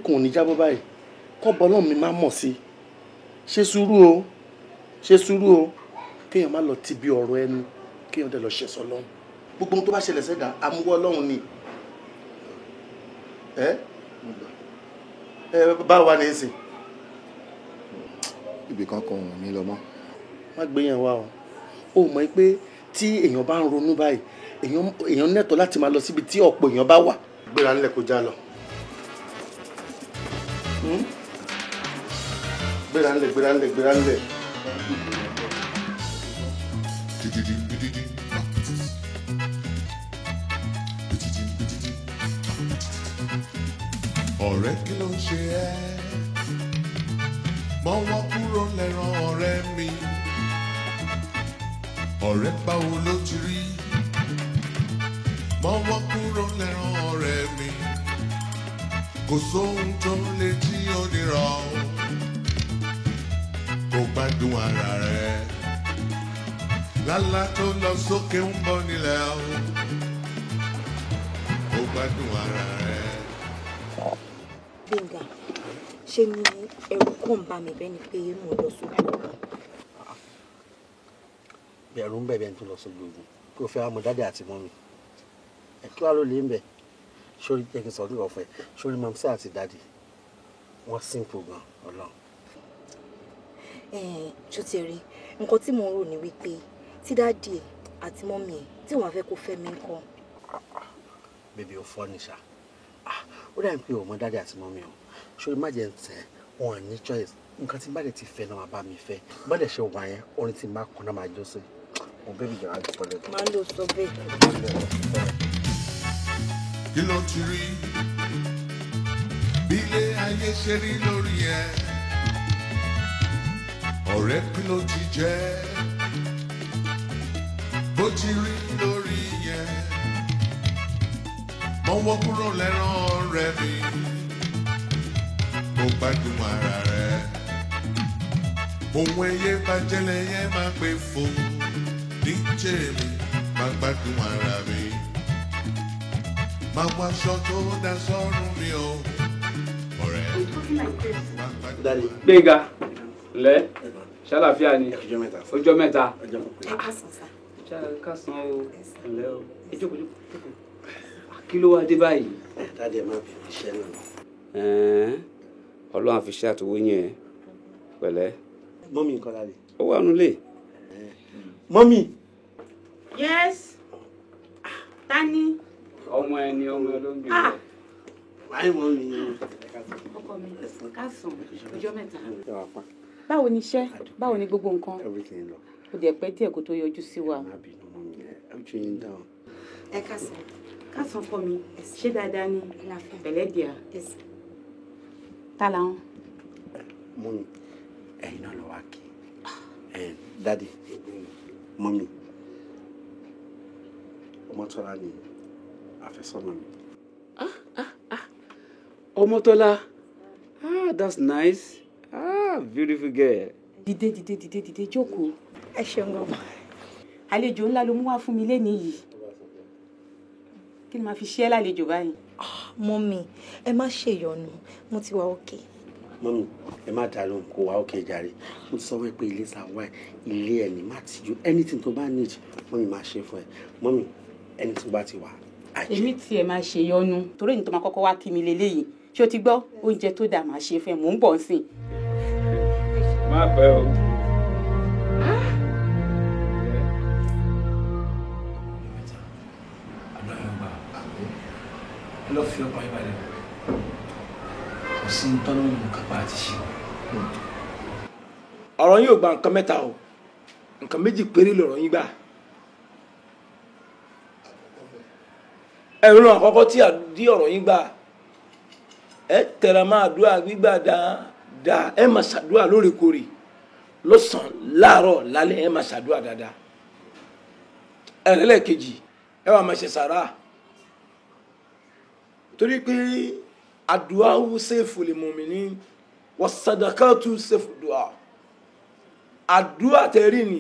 Kò ní jábọ́ báyìí kọ́ bọ́lọ́ mi máa mọ̀ sí i. Ṣe sùúrù o, ṣe sùúrù o, kéèyàn má lọ ti bí ọ̀rọ̀ ẹnu, kéèyàn dẹ̀ lọ ṣẹ̀ sọ lọ́hùn. Gbogbo ohun tó bá ṣẹlẹ̀ sẹ́dá amúwọ́ Ọlọ́run ni. Ẹ ẹ báwo wà ní í sìn? Ibì kan kan ò ní lọ mọ́. Má gbé yẹn wá o. Ó mọ̀ pé tí èèyàn bá ń ronú báyìí, èèyàn nẹ́tọ̀ọ́ láti máa lọ síbi tí ọ̀pọ̀ èèyàn bá wà. Gbéra nílẹ̀ kó já lọ. Gbéra nílẹ̀, gbéra nílẹ̀, gbéra nílẹ̀. Ọ̀rẹ́, kí ló ń ṣe ẹ́? Mọ́wọ́ kúrò lẹ́ràn ọ̀rẹ́ mi. Ọ̀rẹ́, báwo ló ti rí? Mọ́wọ́ kúrò lẹ́ràn ọ̀rẹ́ mi. Kò sóhun tó lè tí ó nírọ̀. Kò gbádùn ara rẹ̀. Lálá tó lọ sókè ń bọ̀ nílẹ̀ o. Kò gbádùn ara rẹ̀. Gbẹ̀ngà, ṣe ni ẹ̀rù kàn ń bà mí bẹ́ẹ̀ ni pé mo lọ sójú ogun. Bẹ̀rù ń bẹ̀bẹ̀ tó lọ sójú ogun kí o fẹ́ wá mọ daddy àti mummy ẹ̀, kí wàá ló lè ń bẹ̀ sórí. Jẹ́ kí n sọ ọdún ọ̀fẹ́ sórí mumsy àti daddy, wọ́n simple gan, Ọlọ́run. Ṣó ti rí nǹkan tí mo ń rò ní wípé tí daddy ẹ̀ àti mummy ẹ̀ tí wọ́n fẹ́ kó fẹ́ mi ńkọ́? Baby, ó fọ́ ní ṣá. Ó dàbí pé o mọ daddy àti mummy o. Sórí, má jẹ́ ń tẹ̀ wọn ní choice. Nǹkan tí bá dẹ̀ ti fẹ́ náà máa bá mi fẹ́. Bá dẹ̀ ṣe wà yẹn, orin tí n bá kọ náà máa jó sí mo. Baby, jọ̀ọ́, àjọ pẹ̀lẹ́. Máa ń lò sọ bẹ́ẹ̀. Kí ló ti rí bí ilé ayé ṣe rí lórí ẹ? Ọ̀rẹ́, kí ló ti jẹ́ bó ti rí lórí yẹn? Mọ́wọ́ kúrò lẹ́ràn ọ̀rẹ́ mi, kó gbádùn ara rẹ̀. Ohun ẹyẹ bàjẹ́ lẹ́yẹ máa gbé fò ní tèmi, máa gbádùn ara mi, máa wọ aṣọ tó dá sọ́rùn mi o, ọ̀rẹ́. Daddy. Gbénga, ǹlẹ́, ṣàlàfíà ni? Ọjọ́ mẹ́ta. Ọjọ́ mẹ́ta. Ọjọ́ mẹ́ta. Ẹ káàsán sá. Kásán o, ǹlẹ́ o, ẹ jókòó, jókòó, jókòó. Kí ló wá dé báyìí? Daddy, ẹ má bínú, iṣẹ́ náà. Ẹ̀ẹ́n, Ọlọ́run àfi ṣe àtòwó yẹn, pẹ̀lẹ́. Mummy nǹkan, daddy? Ó wà nulẹ̀. Mummy. Yes. Tani? Ọmọ ẹni, ọmọ ẹ ló ń bí Ah. rẹ. Wáyé, mummy. Ọkọ mi, káàsán, ọjọ́ mẹ́ta. Ẹ wà pa. Báwo ni iṣẹ́? Báwo ni gbogbo nǹkan? Everything lọ. Ó dẹ̀ pẹ́ díẹ̀ kó tó yọjú sí wa. Má bínú, mummy, ẹ ojú yín dáhùn. Ẹ káàsán. Káàsán ọkọ mi, ṣé dáadáa ni? Àlàáfíà. Pẹ̀lẹ́ díà. Yes. Ta làwọn? Mummy, ẹ̀yin náà lọ wá kí ẹ. Daddy, mummy, Ọmọ́tọ́lá ni àfẹ́sọ́nà mi. Ọmọ́tọ́lá, ah, that's nice, ah, beautiful girl. Dìde, dìde, dìde, dìde, jókòó. Ẹ ṣeun gan. Àlejò ńlá ló mú wá fún mi lénìí yìí. Kí ni màá fi ṣe é lálejò báyìí? Mummy, ẹ má ṣèyọnu, mo ti wà okay. Mummy, ẹ má dá lóhùn, kó wá òkè jàre. Mo ti sọ wípé ilé sá wá, ilé ẹ ní, má tìjú. Anything tó bá need, mummy máa ṣe fún ẹ. Mummy, anything tó bá ti wà á jẹ. Èmi tiẹ̀ máa ṣe yọnu torí èyí tó máa kọ́kọ́ wá kí mi leléyìí. Ṣé o ti gbọ́? Oúnjẹ tó dáa máa ṣe fún ẹ, mò ń bọ̀ nsìn. Má pẹ́ o. Àdúrà yóò gbà. Ẹ lọ fi ọkàn yín balẹ̀, kò sí ní tọ́lọ́run kápá àti ṣe. Ọ̀rọ̀ yín ò gba nǹkan mẹ́ta o, nǹkan méjì péré lọ̀rọ̀ yín gbà. Ẹ̀rọ àkọ́kọ́ tí àdí ọ̀rọ̀ yín gbà, ẹ tẹra máa àdúrà gbígbà dáadáa. Ẹ máa ṣàdúrà lóòrèkóòrè, lọ́sàn-án, láàárọ̀, lálẹ́, ẹ máa ṣàdúrà dáadáa. Ẹ̀rẹ́lẹ̀kejì, ẹ wà máa ṣe sàrà, torí pé àdúrà sèfù lè mọ̀mí ní wàsàdàkàtù sèfù dùà. Àdúrà tẹ̀rí ni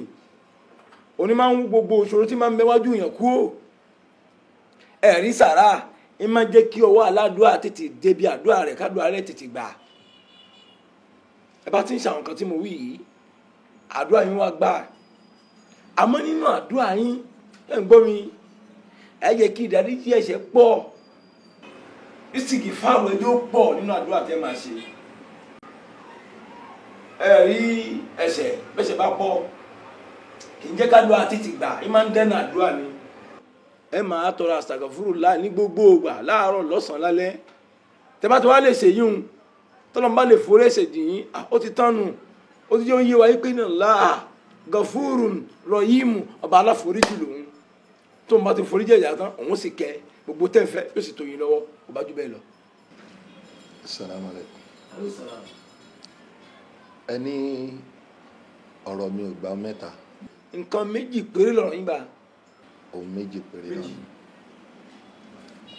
òní máa ń wú gbogbo òṣòro tí máa ń bẹ wájú yàn kú ó. Ẹ̀rí sàrà Ẹ máa jẹ́ kí ọwọ́ aládùá tètè débi àdúrà rẹ̀ kádùá rẹ̀ tètè gbà. Ẹ bá ti ń ṣàwọn nǹkan tí mo wí yìí, àdúrà yín wá gbà. Àmọ́ nínú àdúrà yín, ẹ ń gbọ́ mi, ẹ jẹ́ kí ìdáríjì ẹ̀ṣẹ̀ pọ̀, ìsìnkì fáwọn ẹjọ́ pọ̀ nínú àdúrà tẹ́ máa ṣe. Ẹ rí ẹ̀ṣẹ̀ bẹ́ṣẹ̀ bá pọ̀, kì í jẹ́ kádùá tètè gbà, ẹ máa ń dẹ́nà àdúrà ni. Ẹ máa tọrọ àṣàgàfúrú láì ní gbogbo ìgbà, láàárọ̀, lọ́sàn-án, lálẹ́. Tẹ́ bá ti wá lè ṣe yíhun, tọ́lọ́n bá lè forí ẹ̀ṣẹ̀ jì yín, ó ti tánu. Ó ti jẹ́ oyé wa pé náà láà gàfúrún rọ̀yìmù, ọba aláforíjì lòun. Tó ń bá ti foríjì ẹ̀yà tán, òun sì kẹ́ gbogbo tẹ́ǹfẹ́, yóò sì tó yín lọ́wọ́, kò bá jù bẹ́ẹ̀ lọ. Assalamu alaikum. Ẹ ní ọ̀rọ̀ mi ò gbà mẹ́ta. Nǹkan méjì péré lọ̀rọ̀ yín gbà. Ohun méjì péré náà.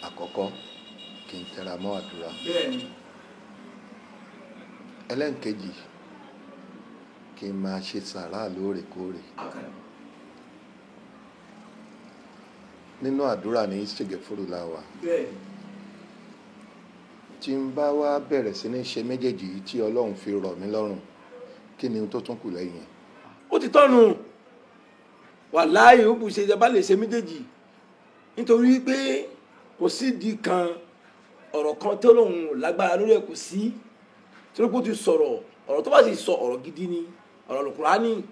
Àkọ́kọ́, kí n tẹra mọ́ àdúrà. Bẹ́ẹ̀ni. Ẹlẹ́nkejì, kí n máa ṣe sàrà lóòrèkóòrè. Nínú àdúrà ní ṣègẹ́fúrú la wà. Bẹ́ẹ̀ni. Tí n bá wá bẹ̀rẹ̀ sí ní ṣe méjèèjì yìí tí Ọlọ́run fi rọ̀ mí lọ́rùn, kí ni tó tún kù lẹ́yìn ẹ̀? Ó ti tọ́nu. Wàláhì, ó bù ṣe ìjọba lè ṣe méjèèjì, nítorí pé kò sídìí kan ọ̀rọ̀ kan tó lòun ò lágbára lórí ẹ̀, kò sí, torí pé ó ti sọ̀rọ̀. Ọ̀rọ̀ tó bá sì sọ, ọ̀rọ̀ gidi ni, ọ̀rọ̀ Al-Kùránì.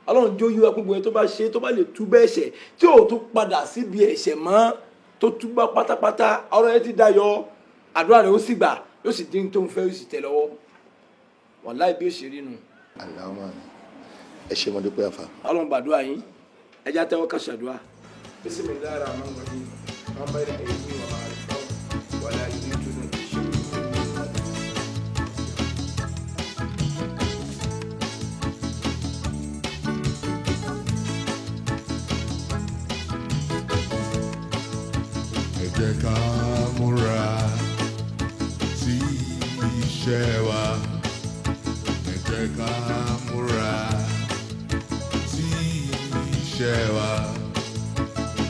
Ọlọ́run jó yíwa gbogbo ẹ̀ tó bá ṣe, tó bá lè túbọ̀ ẹ̀ṣẹ̀ tí ò tún padà síbi ẹ̀ṣẹ̀ mọ́, tó túbọ̀ pátápátá, ọ̀rọ̀ ẹ̀ ti dayọ̀, àdúrà rẹ̀ ó sì gbà, yóò sì dín tó ń fẹ́, yóò sì tẹ̀ lọ́wọ́. Wàláhì, bí ó ṣe rí nu. Allahumma àmín. Ẹ ṣé, mo dúpẹ́ àfà. Ọlọ́run gbàdúrà yín. Ẹ já tẹ́wọ́ ká ṣàdúrà. Bismillahir rahmanir rahim. Wọ́n bá yẹn èyí wà máa rí fáwọn wàlá yìí tún ní ìṣe. Ẹ jẹ́ ká múra sí iṣẹ́ wa. Ẹ jẹ́ ká múra sí iṣẹ́ wa.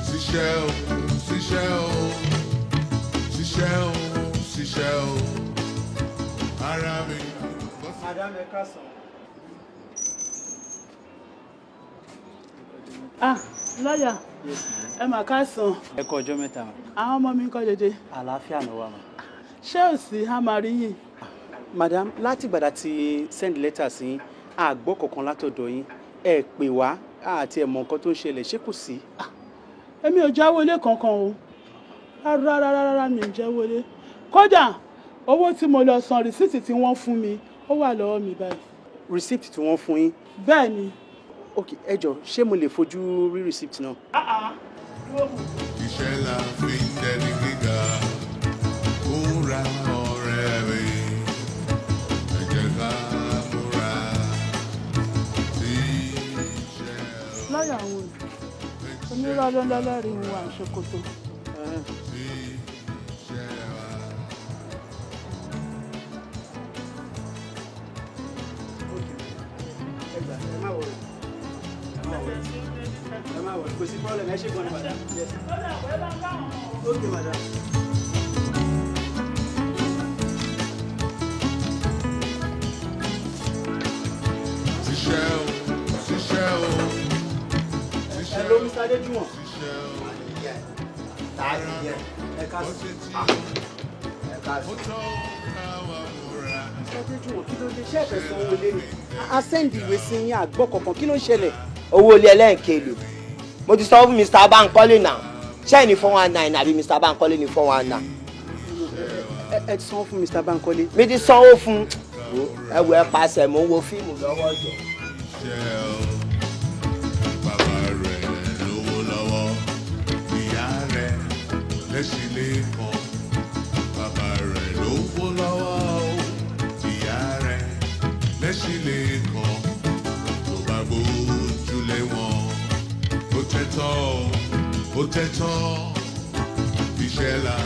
Ṣiṣẹ́ o, ṣiṣẹ́ o, ṣiṣẹ́ o, ṣiṣẹ́ o. Ara mi. Madam, ẹ káàsán. Ah, lọ́yà, ẹ mà káàsán. Ẹ kú ọjọ́ mẹ́ta ma. Àwọn ọmọ mi ń kọ́ dédé? Àlàáfíà ló wà ma. Ṣé ò sí, a máa rí yín. Madam, láti ìgbàdà tí send letter sí yín, a gbọ́ kankan látọ̀dọ̀ yín. Ẹ pè wá àti ẹ̀ mọ̀ nǹkan tó ń ṣẹlẹ̀, ṣé kò sí? Èmi ò jáwọ́ ilé kankan o, rárá rárá rárá, mi ò jáwọ́ ilé. Kódà owó tí mo lọ san, receipt tí wọ́n fún mi, ó wà lọ́wọ́ mi báyìí. Receipt tí wọ́n fún yín? Bẹ́ẹ̀ ni. Ok, ẹ jọ, ṣé mo lè fojú rí receipt náà? Iṣẹ́ la fi ń dẹni gíga. Múra ọ̀rẹ́ mi. Ẹ jẹ́ ká múra sí iṣẹ́. Lọ́yà, àwọn onírọ́lọ́lọ́lọ́rin wà ṣòkòtò. Sí iṣẹ́ wa. Ẹ má worry. Ẹ má worry. Ẹ má worry. Kò sí problem, ẹ ṣé gan ni, madam. Yes. Ok, madam. Ṣiṣẹ́ o, ṣiṣẹ́ o. Hello, Mr. Adejuwon. Ṣiṣẹ́ o. Ẹ káàsán. Ẹ káàsán. Ó tọ́ ká wá múra. Mr. Adejuwon, kí ló dé? Ṣé ẹ fẹ́ sanwó ilé ni? A send ìwé sí yín, a gbọ́ kankan, kí ló ń ṣẹlẹ̀? Owó ilé ẹlẹ́ǹkelò, mo ti sọ fún Mr. Bankole náà. Ṣé ní 419 àbí Mr. Bankole ní 419? Ẹ ti sanwó fún Mr. Bankole? Mi ti sanwó fún. Ẹ wo, ẹ pàṣẹ, mò ń wo fíìmù lọ́wọ́ jọ. Ṣiṣẹ́ o. Bàbá rẹ̀ lówó lọ́wọ́. Ìyá rẹ̀ lẹ́sìn lẹ́kọ̀ọ́. Bàbá rẹ̀ lówó lọ́wọ́ o. Ìyá rẹ̀ lẹ́sìn lẹ́kọ̀ọ́. Tó bá gbójúlé wọn. Ó tẹ́tọ́ o, ó tẹ́tọ́. Iṣẹ́ la